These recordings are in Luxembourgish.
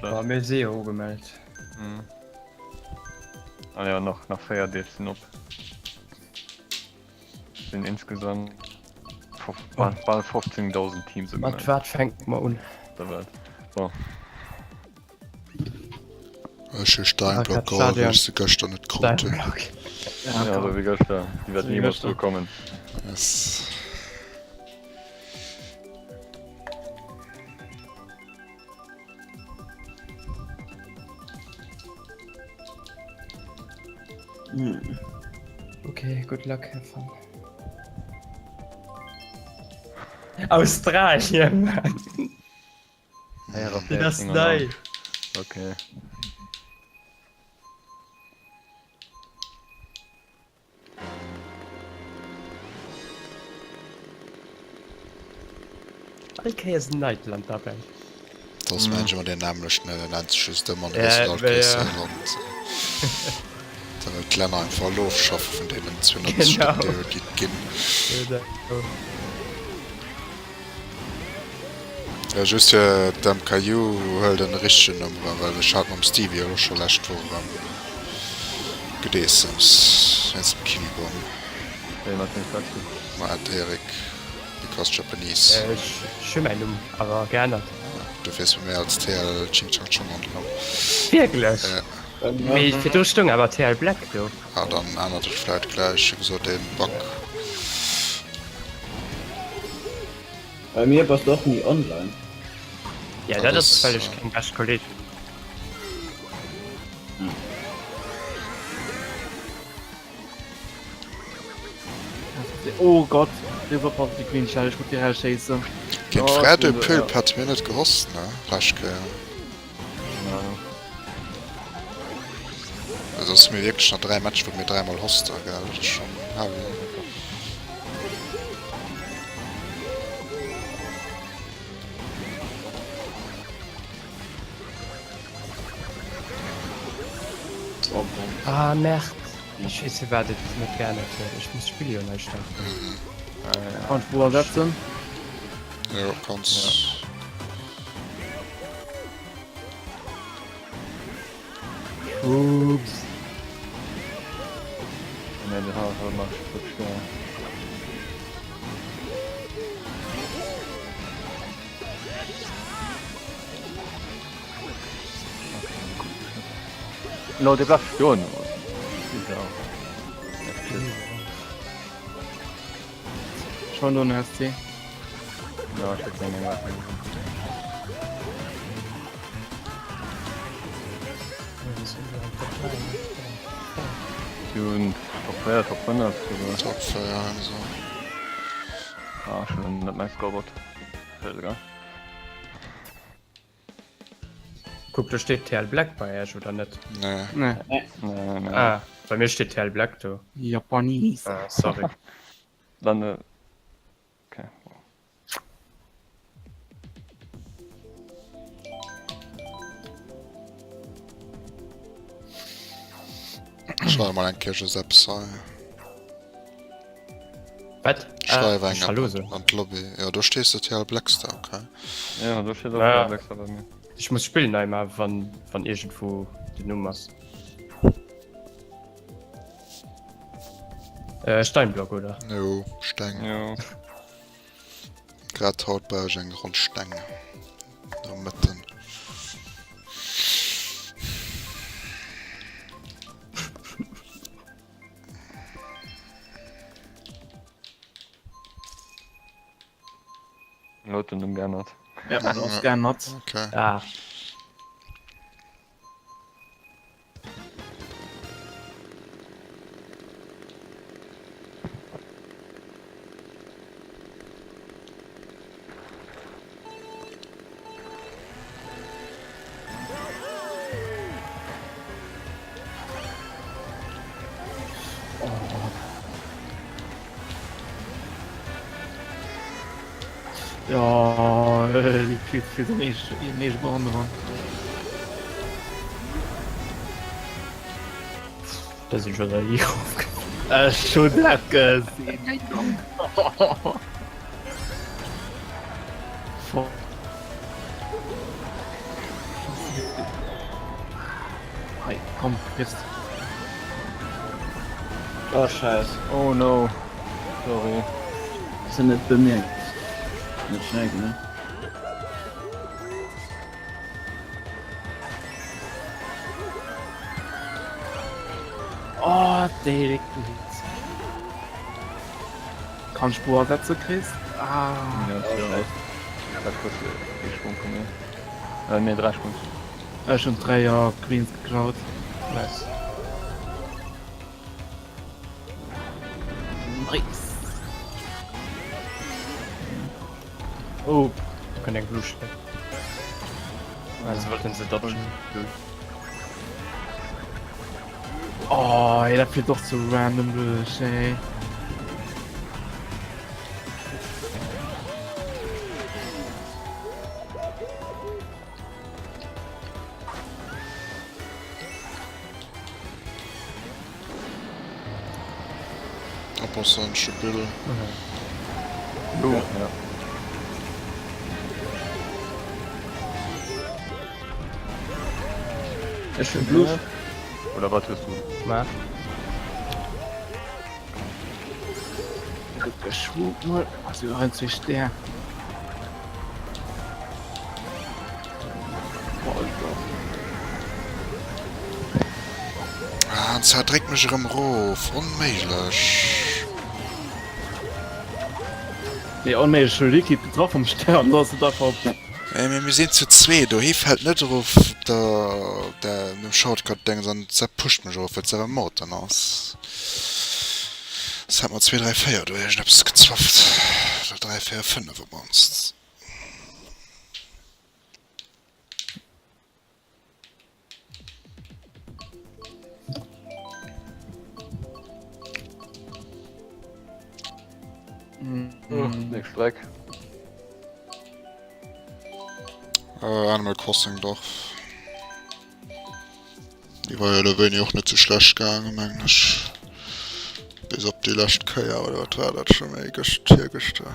Boah, mir si jo ugemellt. Mhm. Ah ja, nach, nach 4 Deeg sinn op. Sinn insgesamt bal, bal 15.000 Teams Mat ugemellt. wat fänke mer un? Der Welt. Bon. Ech hu Steinblock geholl, well ech se gëschter net krut hunn. Steinblock. Ja, sou wéi gëschter. Déi wäerten niemals zurückkommen. Yes. Okay, good luck, have fun. Australien, Mann. Dat ass nei. Okay. All Kéiers en neit Land derbäi. Dat ass mengen ech ëmmer deen nämmlechten, en nennt sech just ëmmer an da all Kéiers säi Land. Da wëll d'Länner einfach elo ofschaffe vun deenen 200 Stéck déi et gi ginn. Jo just fir d'MKU huel den richtegen Numm erëm, well ech hat mam Stevie elo scho lescht Woch erëm Gedeessems wéinst dem Kiwibon. Wéi mat wem schwätzt du? Ma Ed Eric because Japanese. Ech hu mäin Numm awer geännert. Dofir ass bei mir als TL Ching Chang Chong online. Wierklech? Jo. Mee virdru stoung awer TL Black do. Ah dann ännert ech vläit gläich, ech hu gesot een Bug. Bei mir bass de och ni online. Ja dat ass well ech keng bescht Kolleegen hunn. Oh Gott, dee war oppassen, déi Queen Shell, ech wollt déi rausschéissen. Géint Fred de Pulp hate mir net gehost, ne? Lescht Kéier. Also ass mir wierklech nach 3 Match wou mir 3 mol hoster gell, dat ass schon heavy. Ah merde, ech weess firwat et net geännert huet, ech muss d'Spill jo nei starten. Kann ech d'Buer ersetzen? Jo kanns. Oops. Nee, den HFL macht wird schwer. No, der bleibt stehen. Schon do en SC. Ja, ich hab den Tune Top 4, Top 5 sogar. Top 4 also. Ah, schon net mein Scoreboard. Sogar. Kuck, do steet TL Black bei Äech, oder net? Nee. Nee. Nee, nee, nee. Ah, bei mir steet TL Black do. Japanese. Ah, sorry. Dann, äh, okay. Schreiw mol eng Kéier just eppes hei. Wat? Schreiw Ah, eng Hallo an, so. an d'Lobby. Jo, do stees de TL Blackstar, okay. Ja, do steet och Ja. TL Blackstar bei mir. Ech muss d'Spill nei maachen, wann, wann iergendwou den Numm ass. Äh, Steinblock, oder? Jo, Steng. Jo. Grad haut brauch ech eng Ronn Steng. Am Mëtten. Huet den Numm geännert. Ja, dat ass geännert. Okay. Ah. Ja, déi kritt fir den eege Brand eran. Da sinn schon der Ech hun dat gesinn. Komm, kriss. Oh scheiss. Oh no. Sorry. Has de net bemierkt. Net schnell genuch. Oh, direkt gehit. Kann ich Boa setzen, Chris? Ah. Ja, Oh, ja. Dat kurz ee Sprung vun mir. Äh, nee, 3 Sprung. Ech hun 3 ja Greens geklaut. Nice. Nice. Oh, da kënnt eng Blue Shell. Also wollten se dodgen. Oh, ey, dat flitt och sou random duerch, ey. Oppassen, Spill. Blue, ja. Ech hun Blue. Oder wat hues du? Ma. Guck, ech schwupp mol. Also, ein, zwei Sterne. Ah, an zwar dréckt mech erëm erof. Onméiglech. Nee, onméiglech. Ech hu Liquid getraff vum Stern, do ass et einfach op. Ey, mee mir sinn zu zwee do. Hee fält net erof op der, op der, dem Shortcut-Déngs an d'Sepp pusht mech erof, well d'Sepp am Morton ass. Es hat mer 2, 3, 4 do iergendeppes gezwafft. Oder 3, 4, 5 op mannst. Nächst Streck. Äh, Animal Crossing Dorf. Déi war jo der wéini och net sou schlecht gaangen, mengen ech. Bis op déi lescht Kéier, oder wat war dat scho méi gëscht, virgëschter.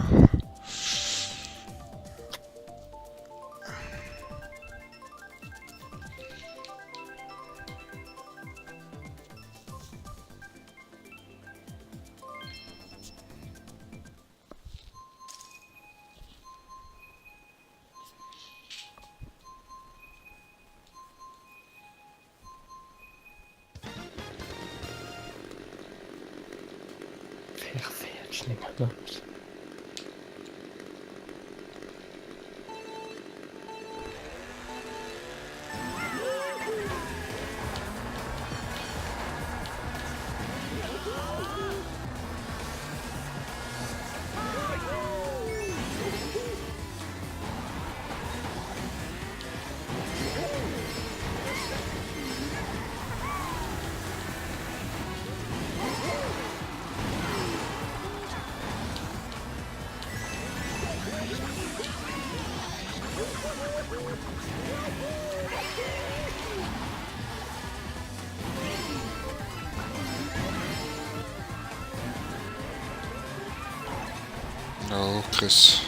Oh, Chris.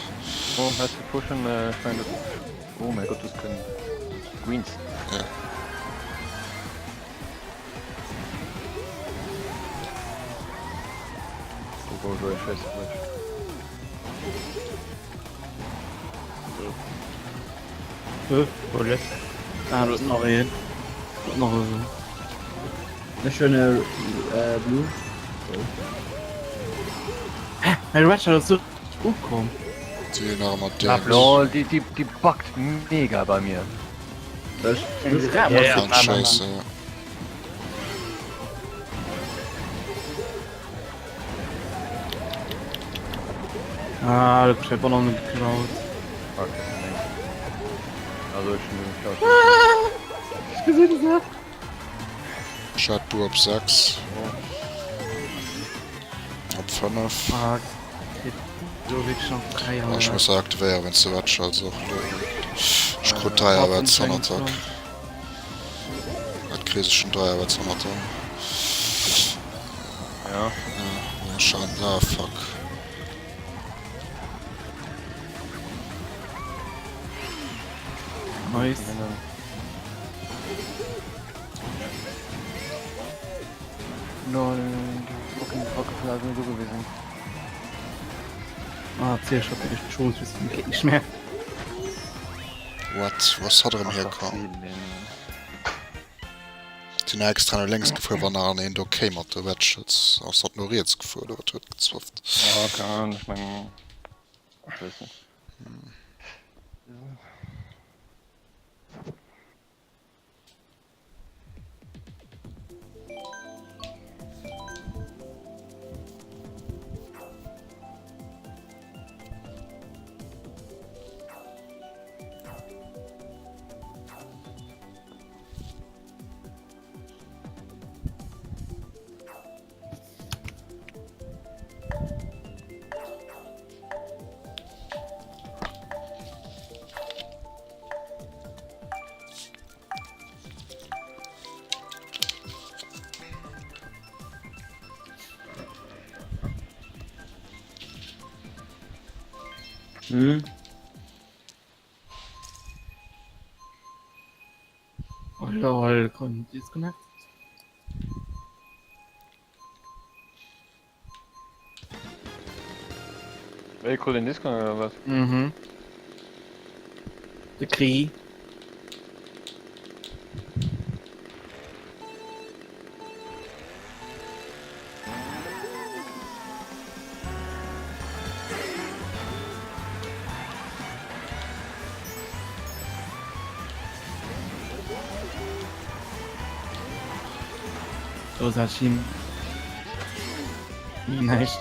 Oh, hast du pushen? Äh, ich meine, das... Oh mein Gott, das können Greens. Ja. Oh, oh, oh, scheiße, falsch. Bullet. Ah, du hues nach een. Du hues nach een. Ech hunn e Blue. Hä? Mäi Red Shell ass sou ukomm. Si hunn nach ëmmer Dings. Lol, déi, déi, déi buggt mega bei mir. Ech. Ja, ja. Ganz scheisse. Ah, du kriegst Bananen geklaut. Fuck, nee. Also ech hunn geklaut. Ich gesehen das. Ech hat du op 6. Op 5. Ah, okay. So wirklich noch drei Ah, ech muss se aktivéieren, wenn's du wat schalts och lo. Ech krut 3 Awards 100 Tack. Dat kriss ech schon 3 Awards 100 Tack. Ja. Ja, schon. Ah, fuck. Nice. Lol, déi fucking Brocke vun eis net ugewisen. Ah, ziel schon wirklich Chance, bis zum geht nicht mehr. What? Wou ass hatt erëm hierkomm? Sinn extra no lénks gefuer, wann nach een do kéim mat de Ratchets. Ass hatt no riets gefuer oder wat huet gezwafft? Ja, keine Ahnung, ech mengen, ech weess net. Hm? Oh lol, kon disconnect. Wéi krut een Disconnect oder wat? Mhm. De Kri. Do Sashimi. Näischt.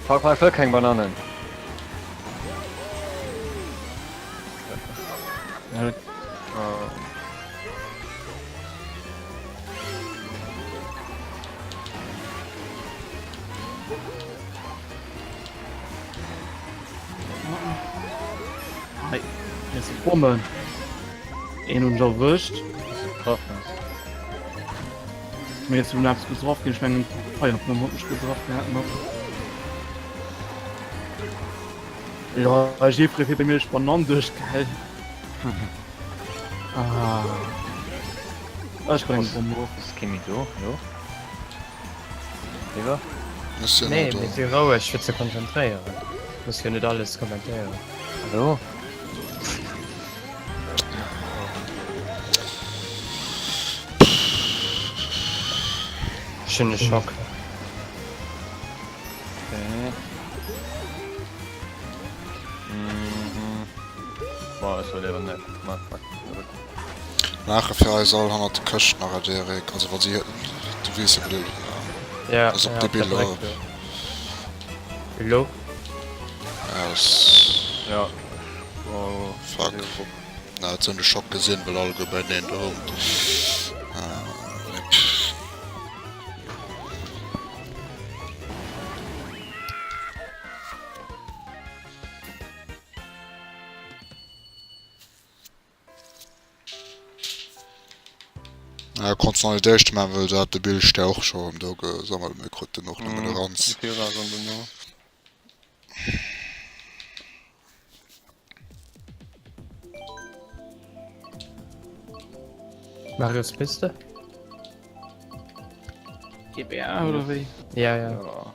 Fuck, ech wëll keng Bananen. Ja, Hei, hier sind Bomben. Een hunn ech erwëscht. Mir jetzt hunn eppes getroff ginn. Ich mengen Feierflamm huet mech getroff gehat nach. Ja, Jeffrey fir bei mir Banan duerch gell. Ah. Ech kann eng Bomm of. Ass kee méi do? Hallo? Iwwer? Ech sinn Nee, do. mir si roueg fir ze konzentréieren. Muss jo net alles kommentéieren. Hallo? Ech hunn e Schock. Okay. Mhm. Boah, ech soll liewer net. Ma, fuck. Na gutt. Maache fir eis all hannert de Këscht nach et Eric. Also wa si, du weess jo wéi de, Ja, also op ja, de op der Biller. Bréck do. Elo? Ja, ass. Ja. Oh, Fuck. Na, et hunn de Schock gesinn, well alleguer beieneen do hunn. Ah, rip. Ja, konntest noch nicht d'éischt man, well se hat de Bild der och scho do gesammelt, mir kruten och nëmmen de Ranz. Marius, bist du? GBA oder wéi? Ja, ja. Ja.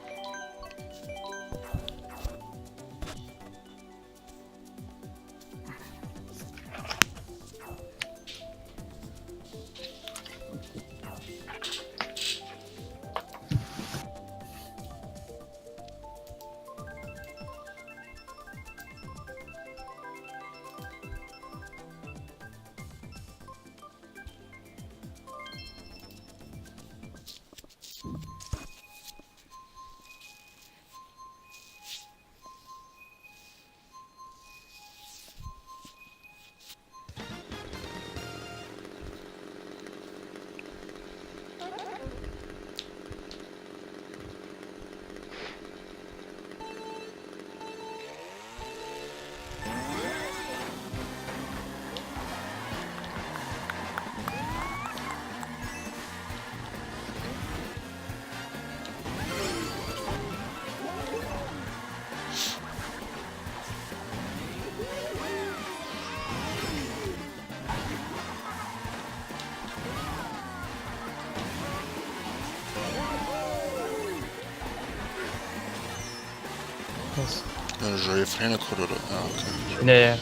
Pass. Hunn ech ee vun hinne krut oder? Ja okay. Nee, ja.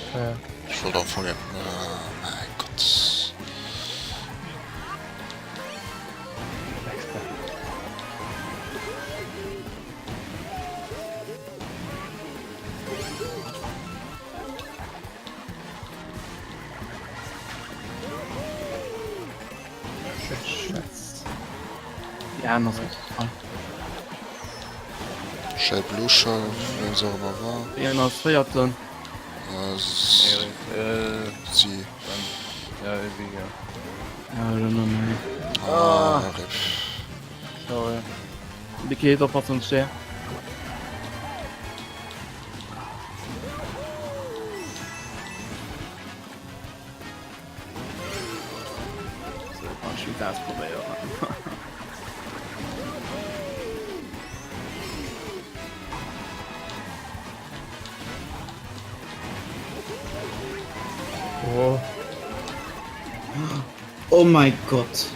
Ech wollt am Fong oh mäi Gott. Ja, ass opgefall. Schéi Bluescher, wéi se och ëmmer war. Wien ass véierten? Äh, si. Ja, si, ja. Ja, ech ënner méi. Ah, rip. Sorry. Dicke, oppassen, Stär. So, kann ich wieder ausprobieren. Oh. Oh mein Gott.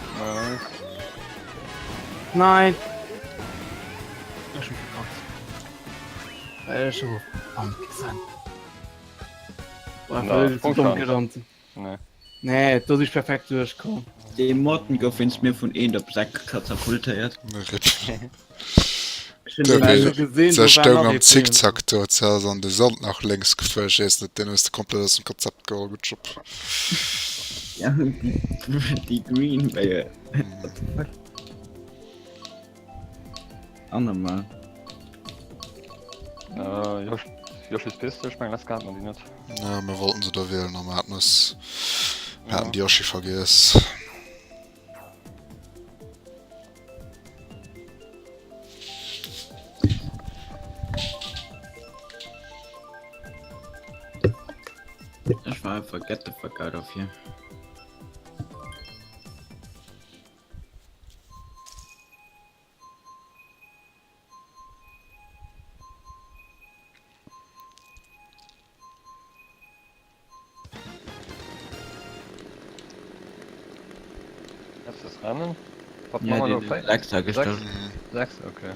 Nein! Ich hab verkackt. Ech hu am Nee. Nee, do si ech perfekt duerchkomm. Dee Morton gouf wéinst mir vun eent op 6 katapultéiert. Se stoung am Zickzack do, se ass an de Sand nach lénks gefuer, ech weess net, deen hues de komplett aus dem Konzept geholl, gutt Job. Ja, déi Green Bay, what the fuck. Anormal. Äh, Yoshi, Yoshi's Piste, ich mein, letztes Jahr hat man die nicht. Ja, mir wollten se da wählen, aber wir hatten es, wir hatten die Yoshi vergiss. Ich war einfach get the fuck out of here. Letztes Rennen? Was Ja, machen wir die noch? Fünf? Sechser gestellt. Sechs? Okay.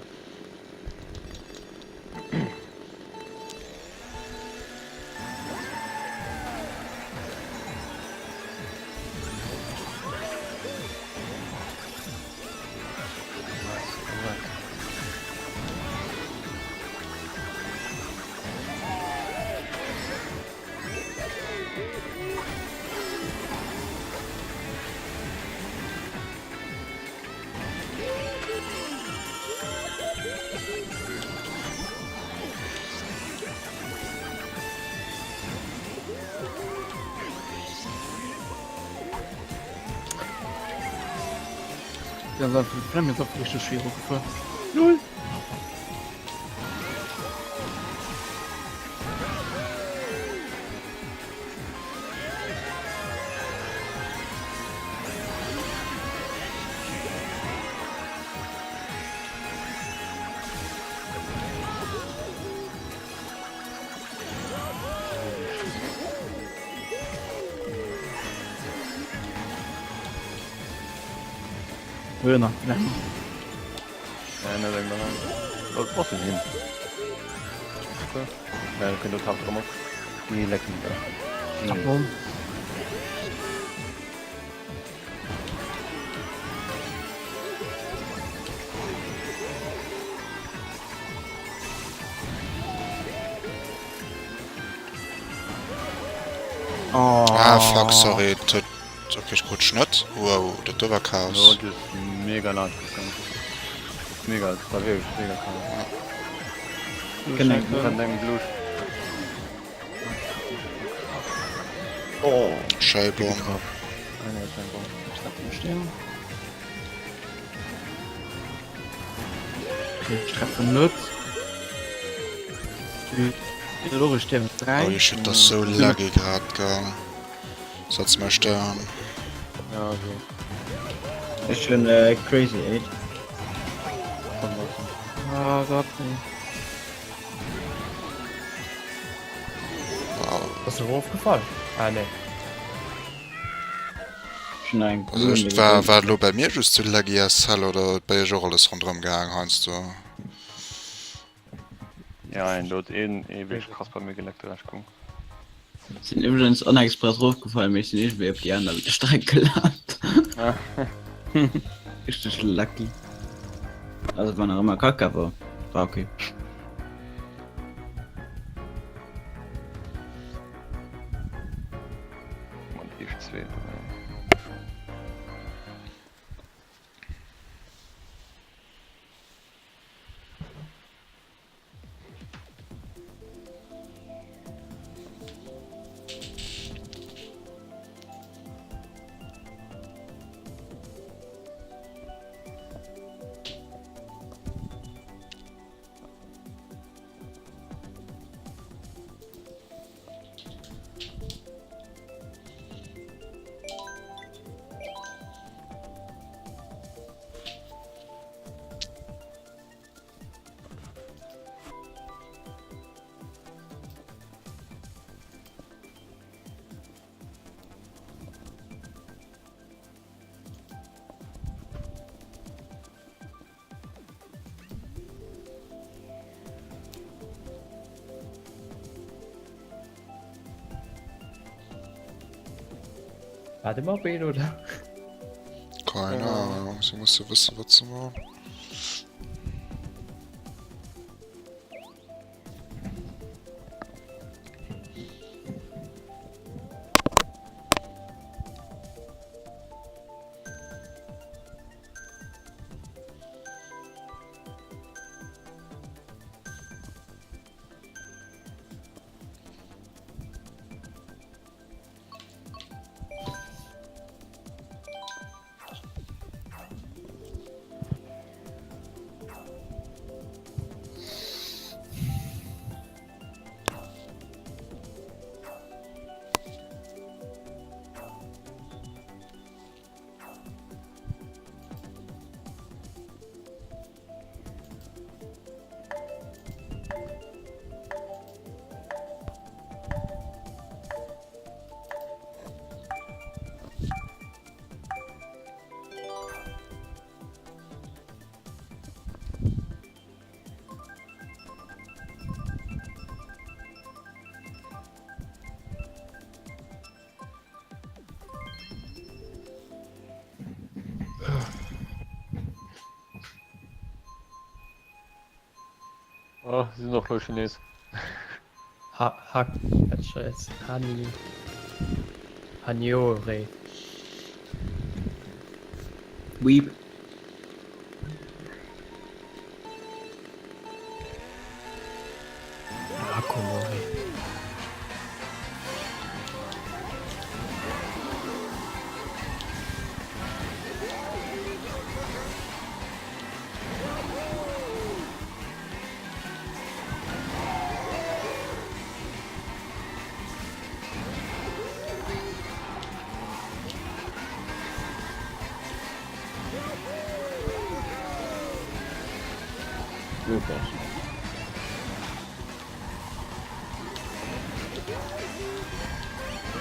Ja, das Flamme ist auch richtig schwierig gefahren. Null. Höher nach Ja, ne, denk mal. Was brauchst du denn hin? Okay. Ja, dann könnt ihr Tag drum. Die lecken da. Ach, Oh. Ah, fuck, sorry. Dat, okay, ech krut Schnëtt. Wow, dat do war Chaos. Ja, das ist mega lang gegangen. Das ist mega, das war wirklich mega Chaos. Genau. Von deinem Blut. Oh. Scheibomm. Einer ist ein Baum. Okay, ich treffe net. Logisch, der 3. Holy shit, das ist so laggy grad, gell. Setz mal Stern. Ja, so. Ist schon äh, crazy, ey. Von was? Ah Gott, ey. Wow. Ass du erofgefall? Ah, nee. Schon ein Also ech, war, war lo bei mir just sou laggy as hell oder huet bei iech och alles ronderëm gehaang heiansdo? Ja een do huet een ee wierklech krass bei mir geleckt ewech koum. Sinn iwwregens onexpress rofgefall, mee ech sinn iergendwéi op déi aner Streck gelant. Richteg lucky. Also war nach ëmmer kack, awer war okay. Mann déi éischt zweet. Warte mal op een, oder? Keine Ahnung, se musse wëssen, wat se man. Oh, si sinn och lo Chines. Ha, ha, wat Hani, Haniore. Weep. Hakomori.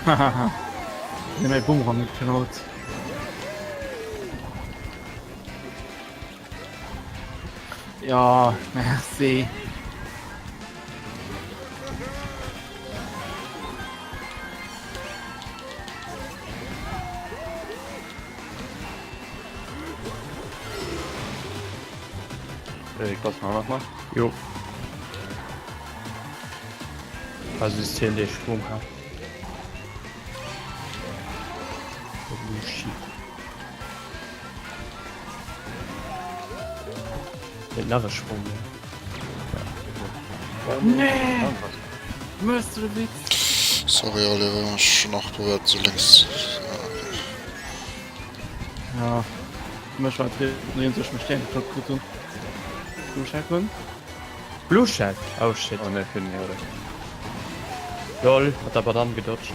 Hahaha. Mir mäi Bumerang geklaut. Ja, merci. Äh, ich pass mal nochmal. Jo. Also System dee Strom hat. Blue Sheep. Den nach e Sprung. Nee! Mëss du de Witz? Sorry Oliver, ech hun och probéiert sou lénks. Ja, mech war nodeems ech mech Stern geklappt krut hunn. Blue Shell hunn. Blue Shell? Oh shit. Oh ne, fir den Herde. Lol, mat der Banann gedodged.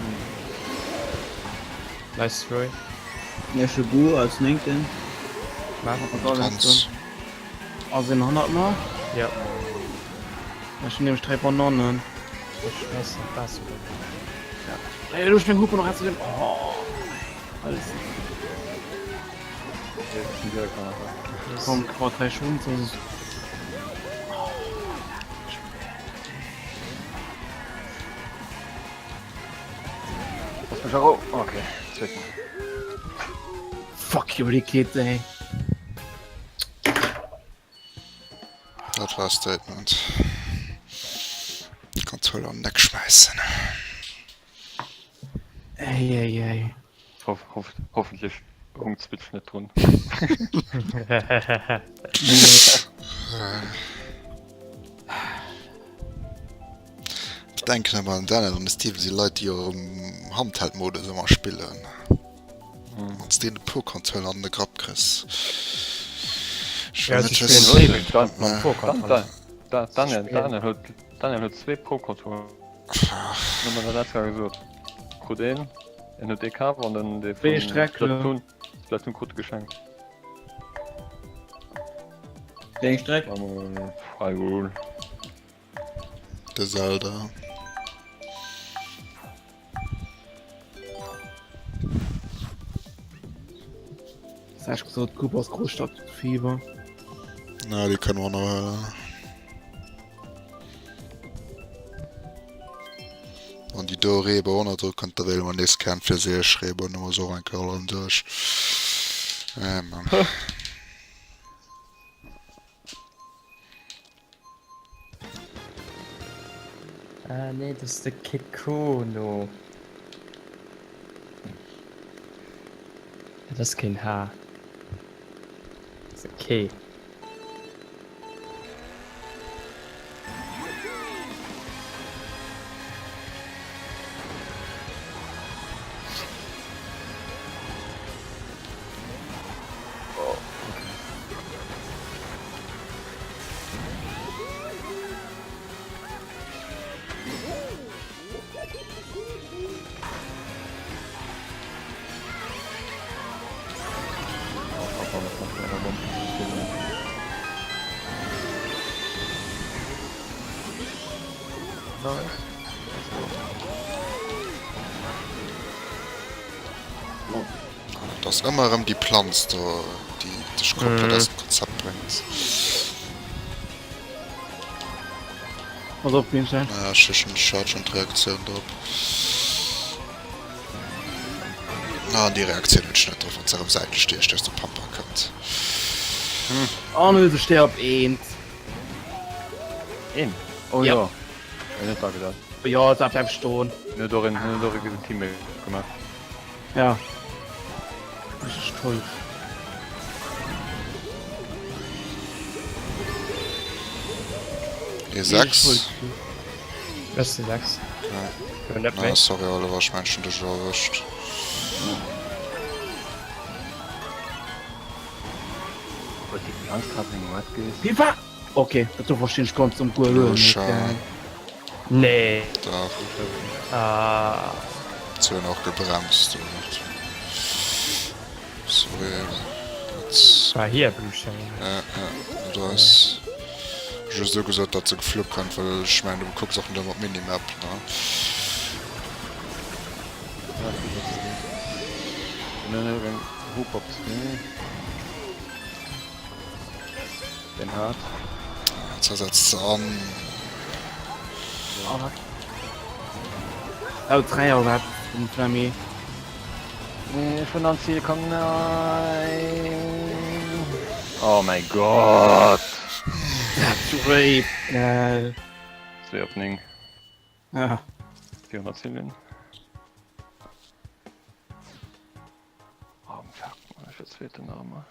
Nice try. Ech hu Bu als néngten. Ganz. Ass een hannert mer? Ja. Ech hunn nämlech 3 Banannen. Ech weess net was du. Ja. Ey, du meng Hupe noch herzlich. Oh. Alles. Komm, brauch 3 Schuhe, sonst. Jaro, okay, zweeten. Fuck you, Rickit, ey. Dat war e Statement. Controller an den Eck schmäissen. Ey, ey, ey. Hoff, hoff, hoffentlech hunkt d'Switch net drun. Ech denken ëmmer un Daniel an de Steven si Leit déi och am Handheld-Modus ëmmer spillen. Wann s de een e Pro-Controller an de Grapp kriss. Ech Ja, wëll si net spillen wëssen. eweg mam Pro-Controller. Daniel, Daniel huet, Daniel huet zwee Pro-Controller. Hun mer dat extra gesot. Krut een, en huet ee kaf an den dee Wéi vun Streck, ja. Splatoon, Splatoon krut e geschenkt. Wéi eng Streck? War mol Hyrule. De Zelda. Sech gesot, Kuba ass Großstadt Fieber. Na, déi kënne mer nach huelen. Wann déi do Reebou ënnerdru kënnt, da wéile mer nees keng fir se iech Reebou, dann hu mer se och eng Kéier all erëm duerch. Eh Mann. Ah nee, dat ass de Kekono. Dat ass keen H. Dat ass e K. Et ass ëmmer erëm déi Planz do, déi dech komplett aus dem Konzept bréngt. Pass op, Vincent. Ja, ech hu schon, ech hat schon d'Reaktioun drop. Ah, déi Reaktioun hunn ech net drop, wann se erëm säitlech duerch duerch de Pampa kënnt. An elo steh op eent. Een? Oh Ja. jo. Ech net dra gedacht. Jo, da bleib stoen. Hun huet och en, hun huet och e gudden Teammate gemaach. Ja. Richtig toll. E6. Ech si 6. Ja. Net Ah, méi. sorry Oliver, ech mengen ech hunn dech elo erwëscht. Huet déi Planz grad meng Wet gees? Wie war? Okay, dat do verstinn ech ganz um guer Lo net. scho. Nee. Dach. Ah. Ze hunn och gebremst do. Sorry. Dat. War hir Blue Ja, ja, dat ass just esou gesot, datt se geflu kënnt, well ech mengen du kucks och net ëmmer d'Minimap, ne? Ja, ech weess, wat s de sees. Mir hunn eng Hoop op 2. Den hat. Zersetzt se an. Oh, 3 op den Flammy. Nee, ech wëll an d'Ziel kommen. Nein. Oh mein Gott. That's rape, geil. 2 op 9. Ja. 410. Oh, fuck, man, ech wëll zweeten nach ëmmer.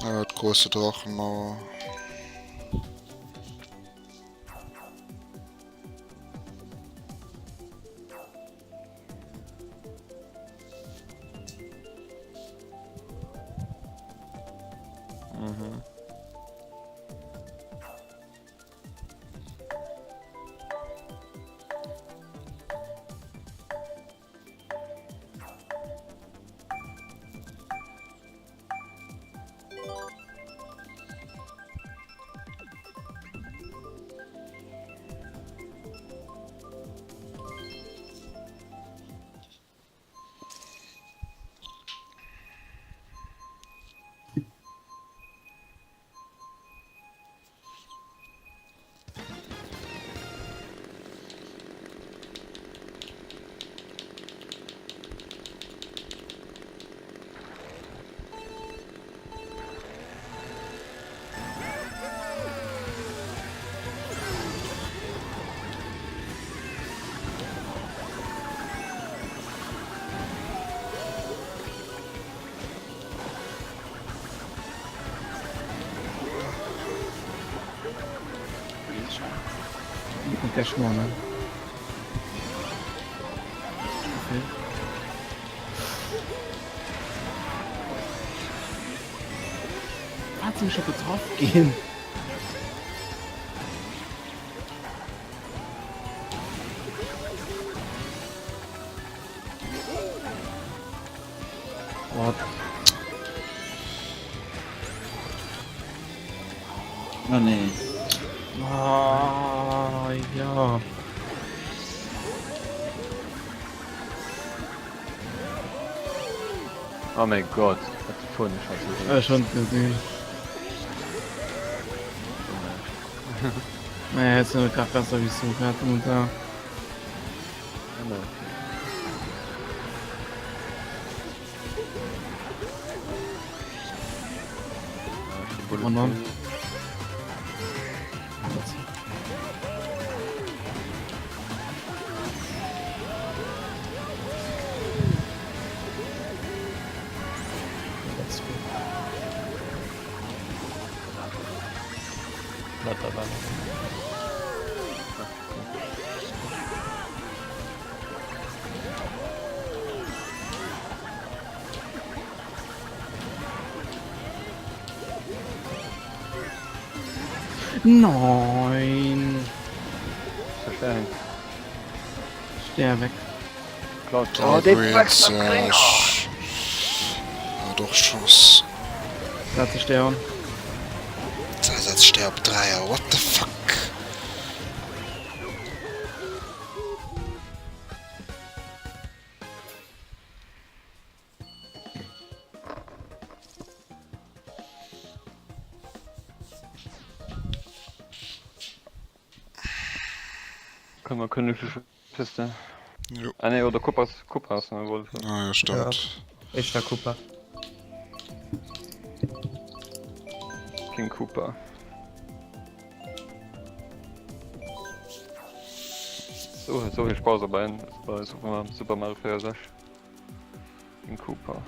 Äh, d'große Drachenmauer. Mhm. Kommt gleich no, ne? Okay. Wat sinn schon getroff ginn? What? Oh nee. Ah, ja. Oh mein Gott, wat de Fun Ech äh, schon gesehen. Naja, jetzt sind wir gerade besser wie so gerade und da. Oh Mann. Nein. Stär weg. Cloud. Oh, ja, ich... Ja, doch, Schuss. Platze Stern. Satz sterb Dreier, what the fuck? Können wir königliche Piste. Jo. Ah ne, oder Koopas, Koopas, ne, wollte. Ah, ja, stimmt. Éischter Koopa. King Koopa. So, so viel Spaß dabei bei Super, Super Mario 64. King Koopa.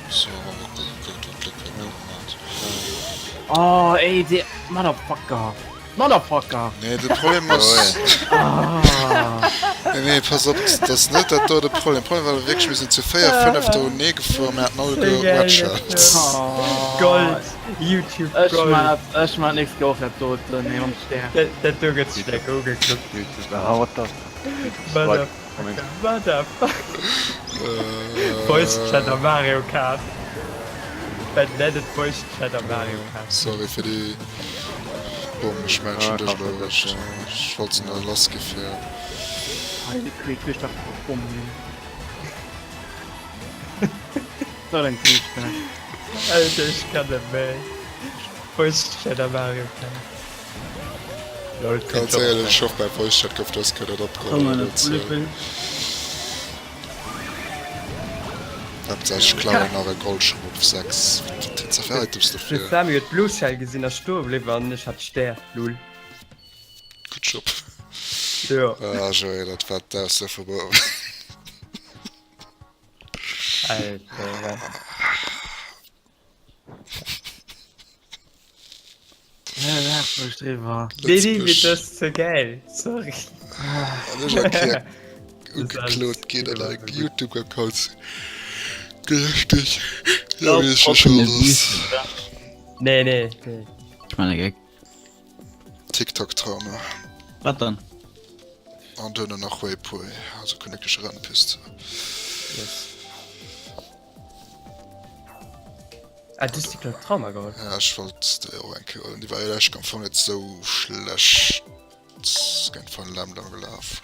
So, mal gucken, wat Glück hat. Oh, ey, der Motherfucker. Motherfucker. Nee, de Problem ass... Ah. Nee, nee, pass op, dat ass net dat do de Problem. Problem war wierklech, mir sinn zu 4, 5 do unee gefuer, mir haten alleguer Redshells. Oh. Gold! YouTube Ech Gold! man, ech man nix gehoff, dat do nee, mam Stär. Dat, dat do gëtt staark ugekuckt. YouTube, ah, what the... Mother- Coming. Motherfucker! Äh, Voice Chat am Mario Kart. Wat nennt et Voice Chat am Mario Kart? Sorry fir déi Bomm, ech mengen schon Ah, dech krass, elo dat erwëscht. ist, Ech wollt se nur lass gi fir... Heilige Krieg, ich dachte, Bumm. So ein Krieg. Alter, ich kann net méi. Voice Chat am Mario Kart. Lol, Ganz éierlech, ech hoff mäi Voice-Chat gouf dës Kéier net opgeholl. Haaptsaach ech klauen nach e Goldschong op 6. Wat huet se fir Items De dofir? Sammy huet d'Blue Shell gesinn a stoe bliwwen an ech hat Stär, lul. Good job. Jo. Ah Joé, dat war d'Ausso vum Owend. Alter. Ja, lach mech driwwer. Nee, nee, mir das ze geil. Sorry. An ech eng Kéier ugeklot ginn an enger Youtube-Account gelöscht ginn. Ja, wéi ech schon ass. Nee, nee, nee. Ich meine Gag. TikTok-Trauma. Wat dann? An duerno nach Waypoy, also königliche Rennpiste. Yes. Ah, du hast die Cloud Trauma geholt. Ja, ech wollt déi och eng Kéier huelen. Déi war jo lech am Fong net sou schlecht géint van Lemdam gelaf.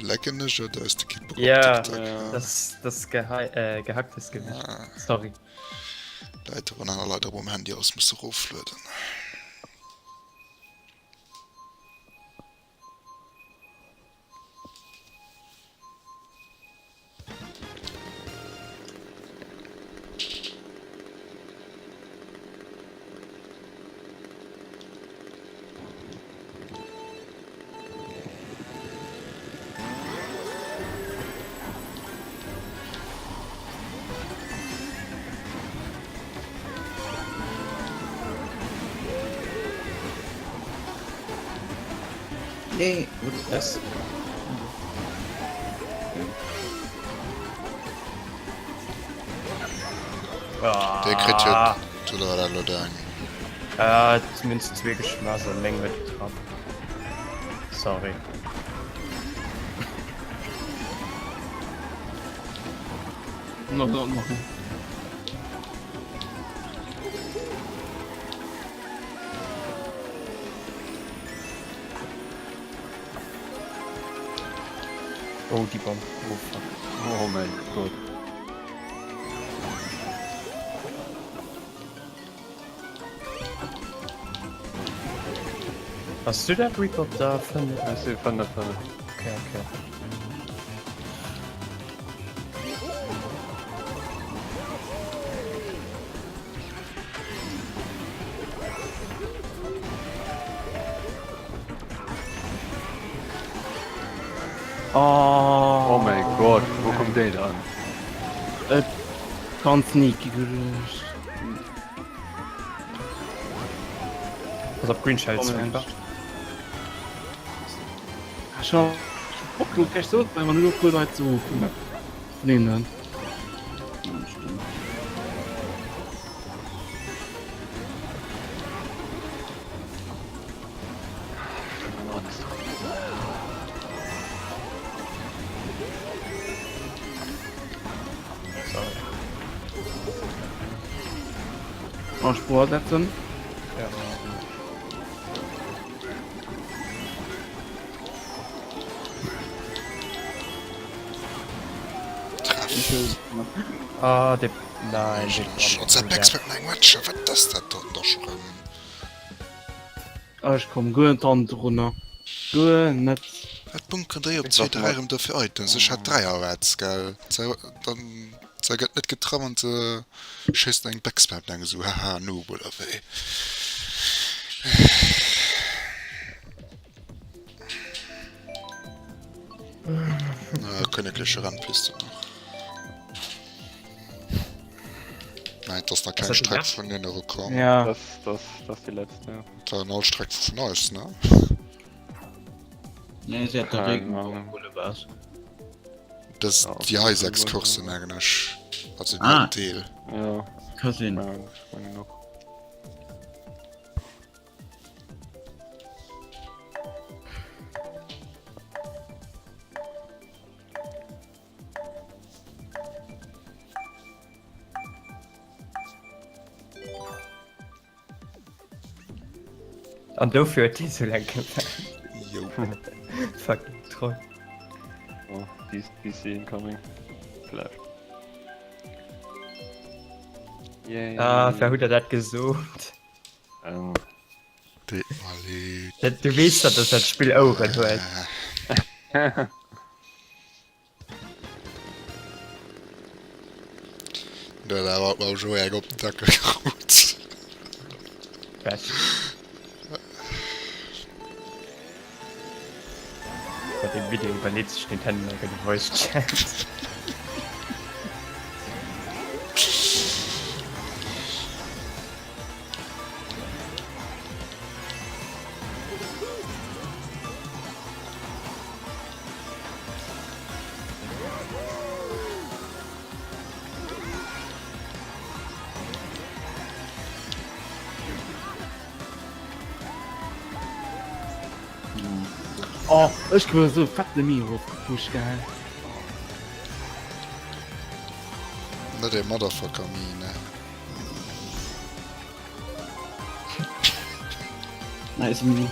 Lecken ech oder ist de Kid Book op Ja, TikTok? Ja. das, das geha äh, gehacktes Gewicht. Ah. Sorry. Leit hunn aner Leit och um Handy alles musse roflueden. Nee, what Was? Dee kritt jo oder war dat elo deng? Ah, zumindest zwee geschmass an meng huet getraff. Sorry. No, no, no. Oh, die Bombe. Oh, fuck. Oh mein Gott. Hast du dat Reaper op der 5? Ech si 5, 5. Okay, okay. Oh, Oh mein Gott, wo kommt déi dann? Äh, ganz sneaky gewiescht. Pass op Green Shell Komm, Sweeper. Ah, schon. Bock, du kannst so, wenn man nur cool Leute suchen. Nee, ne. Ja, stimmt. Mal Spur setzen. Ja. Ah, de nein, de Schon se Backspin eng Matcher, wat ass dat dann da scho rëm? Ah, ech komm guer net hannendrunner. Guer net. Wat bunkeren déi op 2, 3 rëm do fir Items? Ech hat 3 Rats, gell? Se dann se gëtt net getraff an se schéisst eng Backspam eng esou haha Noob oder wéi. Na, königliche Rennpiste nach. Nein, das ist nach keng Ass dat déi Streck lescht? vun hinne gekomm. Ja. Das, das, das ist die letzte, ja. Dat war all Streck vun eis, ne? Nee, sie hat der Keine Regenbogen Ahnung. Boulevard. Das Ja, déi hei 6 Regenbogen. Coursen, mengen ech. Also den Ah. Deel. Ja, Cousin. ja, ich meine noch. An dofir huet dee sou laang gewaart. Jo. Fucking Troll. Oh, Beast BC incoming. Flash. Yay. Ah, wer huet der dat gesot? Ähm. Deet mer leed. Du weess dat dass dat Spill Oueren huet. Du huet awer mam Joé eng op den Deckel krut. Best. Bei dem Video iwwerleet sech Nintendo enke de Voice Chat. Oh, ech gouf esou fett de Mi erofgepusht, gell. Net ee Motherfucker Mi, ne? Nice Mi.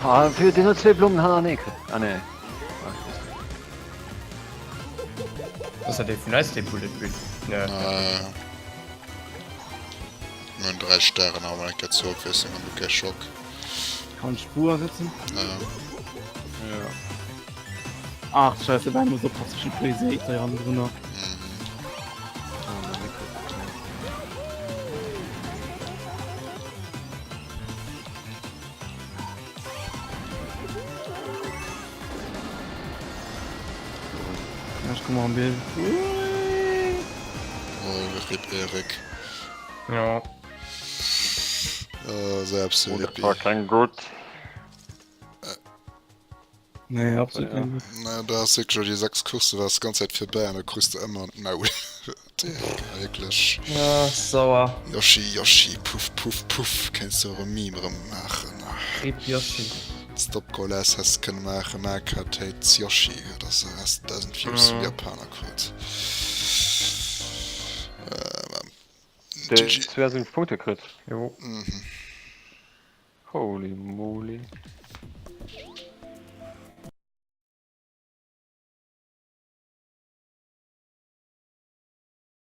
Ah, fir den huet zwee Blummen hannerneek. Ah nee. Ass dat dee vun eis dee Bullet Bill? Nee. Äh. Mir hunn 3 Stären awer eng Kéier zur Ofwiesslung an du kee Schock. Kann ech Spur ersetzen? Ja. Ja. Ach, scheiße, da muss oppassen, ich bin Crazy 8 hei hannendrunner. Mhm. Ja, ich komme am Bild. Oh, RIP Erik. Ja. Äh, selbst Oh, dat war keng gutt. Nee, absolut Ja. nicht. Na, da ass wierklech déi 6 Coursse war ganz Zäit vorbei an da krus de ëmmer an d'Maul. Wierklech. Ja, sauer. Yoshi, Yoshi, puff, puff, puff, kéints de och e Meme erëm maachen. Rip Yoshi. Stop Goal S häss de kënne maachen, Maka Tates Yoshi, dat ass de Rest 1000 Views vum Japaner krut. Déi 72 Punkte kritt. Jo. Mhm. Holy moly.